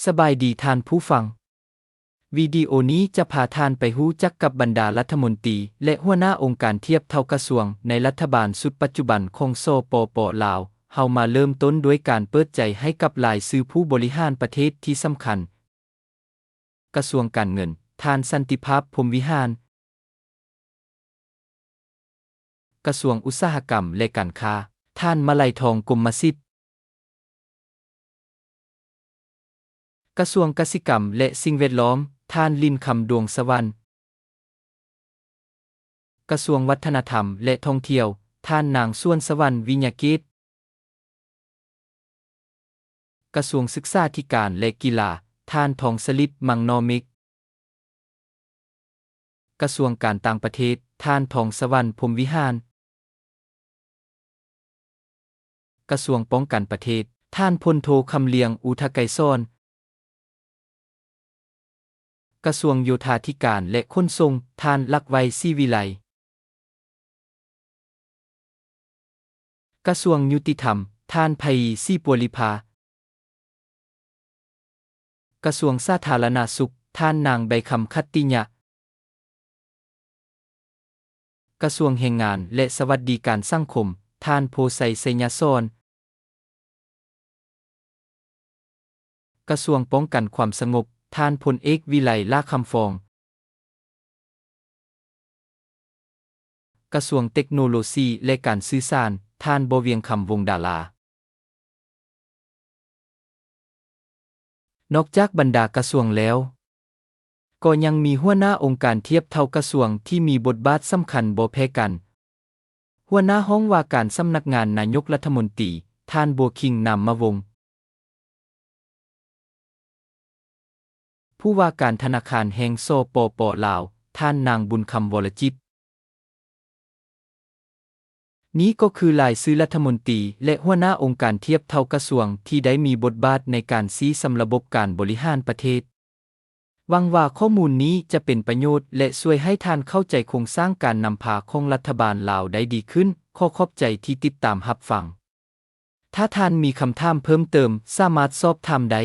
ສະບາຍດີທ່ານຜູ້ຟັງ. ວິດີໂອນີ້ຈະພາທ່ານໄປຮູ້ຈັກກັບບັນດາລັດຖະມົນຕີ ແລະ ຫົວໜ້າອົງການທຽບເທົ່າກະຊວງໃນລັດຖະບານຊຸດປັດຈຸບັນຂອງ ສປປ ລາວ. ເຮົາມາເລີ່ມຕົ້ນດ້ວຍການເປີດໃຈໃຫ້ກັບລາຍຊື່ຜູ້ບໍລິຫານປະເທດທີ່ສຳຄັນ. ກະຊວງການເງິນ, ທ່ານ ສັນຕິພາບ ພົມວິຫານ. ກະຊວງອຸດສາຫະກຳ ແລະ ການຄ້າ, ທ່ານ ມະໄລທອງ ກົມມະສິດ. ກະຊວງກະສິກຳ ແລະ ສິ່ງແວດລ້ອມ, ທ່ານ ລິນຄຳ ດວງສະຫວັນ. ກະຊວງວັດທະນະທຳ ແລະ ທ່ອງທ່ຽວ, ທ່ານ ນາງ ສວນສະຫວັນ ວິຍະເກດ. ກະຊວງສຶກສາທິການ ແລະ ກິລາ, ທ່ານ ທອງສະລິດ ມັງນໍມິກ. ກະຊວງການຕ່າງປະເທດ, ທ່ານ ທອງສະຫວັນ ພົມວິຫານ. ກະຊວງປ້ອງກັນປະເທດ, ທ່ານ ພົນໂທ ຄຳລຽງ ອຸທະໄກສອນ. ກະຊວງໂຍທາທິການ ແລະ ຂົນສົ່ງ, ທ່ານ ລັກໄວ ສີວິໄລ. ກະຊວງຍຸຕິທຳ, ທ່ານ ໄພ ສີປົວລິພາ. ກະຊວງສາທາລະນະສຸກ, ທ່ານ ນາງ ໃບຄຳ ຂັດຕິຍະ. ກະຊວງແຮງງານ ແລະ ສະຫວັດດີການສັງຄົມ, ທ່ານ ໂພໄຊ ໄຊຍະສອນ. ກະຊວງປ້ອງກັນຄວາມສະຫງົບ, ທ່ານ ພົນເອກ ວິໄລ ຫຼ້າຄຳຟອງ. ກະຊວງເຕັກໂນໂລຊີ ແລະ ການສື່ສານ, ທ່ານ ບໍ່ວຽງຄຳ ວົງດາລາ. ນອກຈາກບັນດາກະຊວງແລ້ວ, ກໍຍັງມີຫົວໜ້າອົງການທຽບເທົ່າກະຊວງທີ່ມີບົດບາດສຳຄັນບໍ່ແພ້ກັນ. ຫົວໜ້າຫ້ອງວ່າການສຳນັກງານນາຍົກລັດຖະມົນຕີ, ທ່ານ ບົວຄິງ ນາມມະວົງ. ຜູ້ວ່າການທະນາຄານແຫ່ງ ສປປ ລາວ, ທ່ານ ນາງ ບຸນຄຳ ວໍລະຈິດ. ນີ້ກໍຄືລາຍຊື່ລັດຖະມົນຕີ ແລະ ຫົວໜ້າອົງການທຽບເທົ່າກະຊວງທີ່ໄດ້ມີບົດບາດໃນການຊີ້ນຳລະບົບການບໍລິຫານປະເທດ. ຫວັງວ່າຂໍ້ມູນນີ້ຈະເປັນປະໂຫຍດ ແລະ ຊ່ວຍໃຫ້ທ່ານເຂົ້າໃຈໂຄງສ້າງການນຳພາຂອງລັດຖະບານລາວໄດ້ດີຂຶ້ນ. ຂໍຂອບໃຈທີ່ຕິດຕາມຮັບຟັງ. ຖ້າທ່ານມີຄຳຖາມເພີ່ມເຕີມ, ສາມາດສອບຖາມໄດ້.